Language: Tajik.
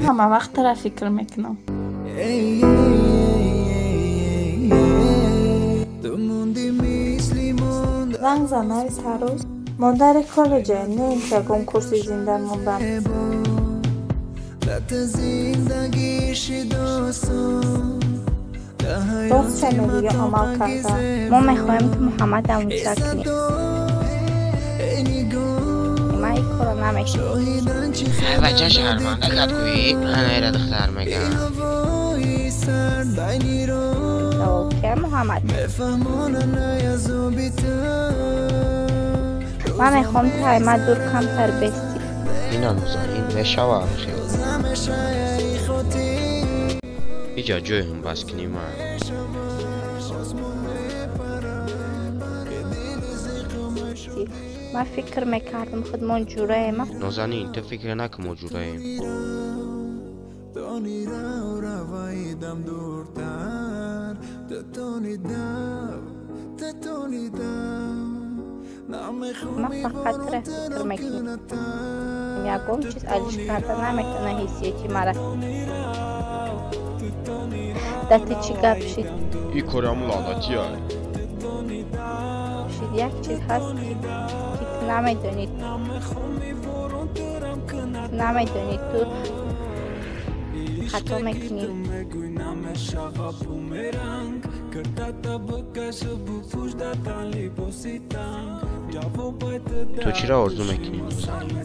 Ҳама вақт тара фикр мекунам. Занг зан, навис ҳар рӯз. Модари коллеҷаем, не ин ки ягон курси зинда мондам. Рост ча мегӯӣ ё амал карда? Мо мехоҳем ту Муҳаммада муча кунӣ. Ман ин корро намекунам. Ай бача, шарманда кад гӯӣ, ҳанаира духтар мегам. Савол кия Муҳаммад? Ман мехоҳам ту ай ман дур камтар бестӣ. Ина Нозанин, мешава хел. Иҷа ҷой ҳамбас кунӣ ман. Ман фикр мекардам худмон ҷураем. Нозанин, ту фикр накун, мо ҷураем. Ман фақат тура фикр мекунам. Ягон чиз алиш карда наметавона ҳиссиёти мара. Да ту чӣ гап шид? И корам лаънатия. Шид, як чиз ҳаст, ки ту намедонӣ. Ту намедонӣ, ту хато мекунӣ. Ту чиро орзу мекунӣ, Нозанин?